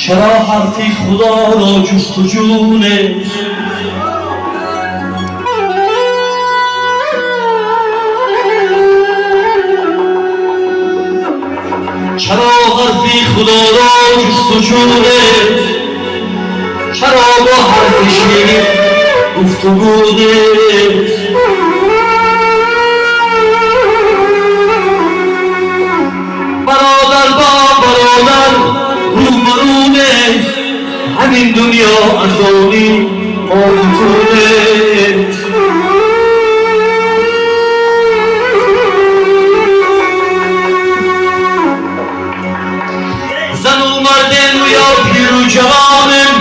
چرا حرفی خدا را جستجو نیست؟ چرا حرفی خدا را جستجو نیست؟ چرا با حرف شیرین گفتگو نیست؟ برادر با برادر روبرو نیست، همین دنیا ارزانی ما تو نیست. زن و مردم و یا پیر و جوانم،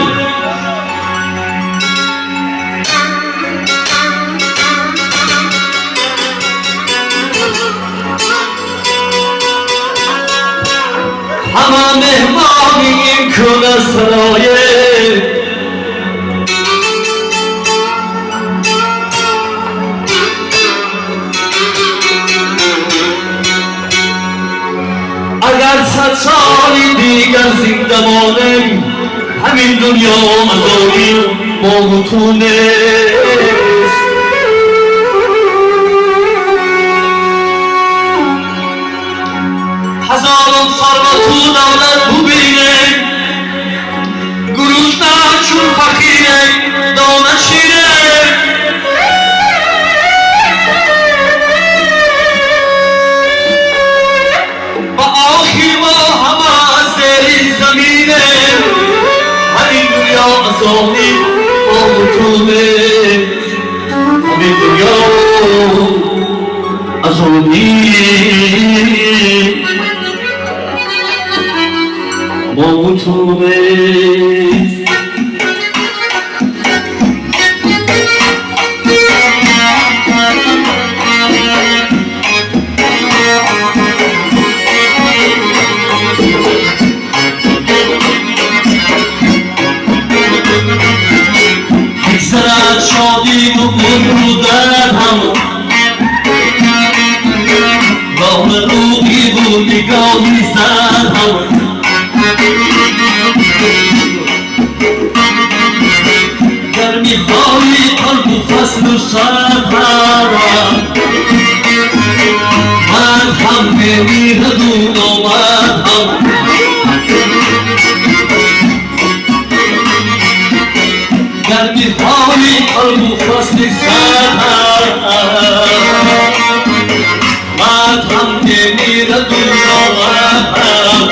همه مهمانی این کنه سرایه. اگر صد سالی دیگر زنده مانم، همین دنیا ازانی ما و تو نیست. هزاران ثروت و دولت ببینم، گرسنه چون فقیرم دانه شیرم. و آخر ما همه از زیر زمینم، همین دنیا ازانی ما و تو نیست. همین دنیا ازانی ما و تو نیست. بگذرد شادی و عمر و درد هم، راه روحی و نگاهی زد هم. گرمی های قلب و فصل و سرد هم، مرد هم بمیرد و نامرد هم. گرمی های قلب و فصل سرد هم، مرد هم بمیرد و نامرد هم.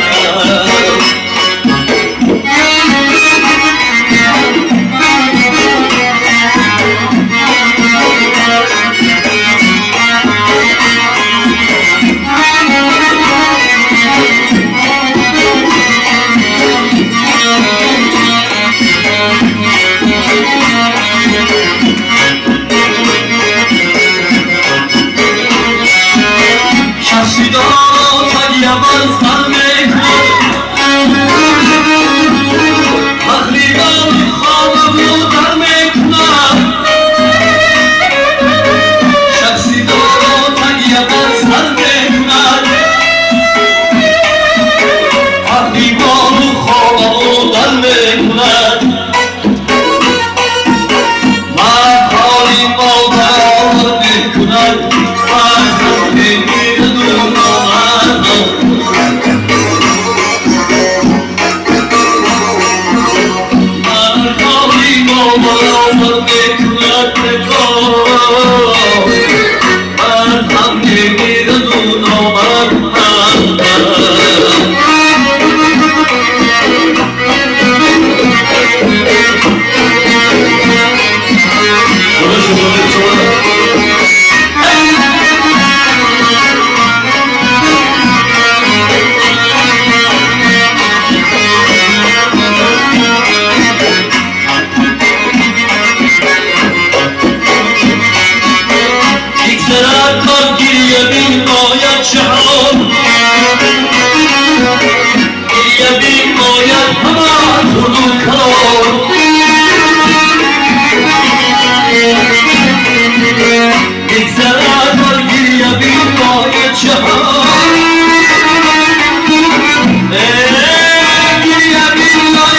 شخصی دارا تگیه بر سر میکند، تقریبا خانه و در میکند. شخصی دارا تگیه بر سر میکند، تقریبا خانه و در میکند. مرد حالی ما برابر میکند، مرد هم بمیرد و نامرد هم. مرد حالی ما برابر میکند، مرد هم بمیرد و نامرد هم. بگذرد بر گریه بین باید جهان، گریه بین باید همه خرد و کلان. بگذرد بر گریه بین باید جهان، گریه بین باید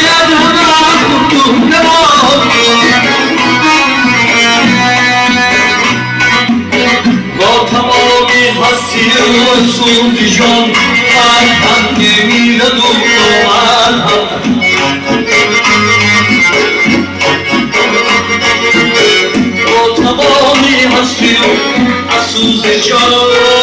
ҳастию сӯзи ҷон марҳам намираду марҳам. Бо тамоми ҳастию аз сӯзи ҷон.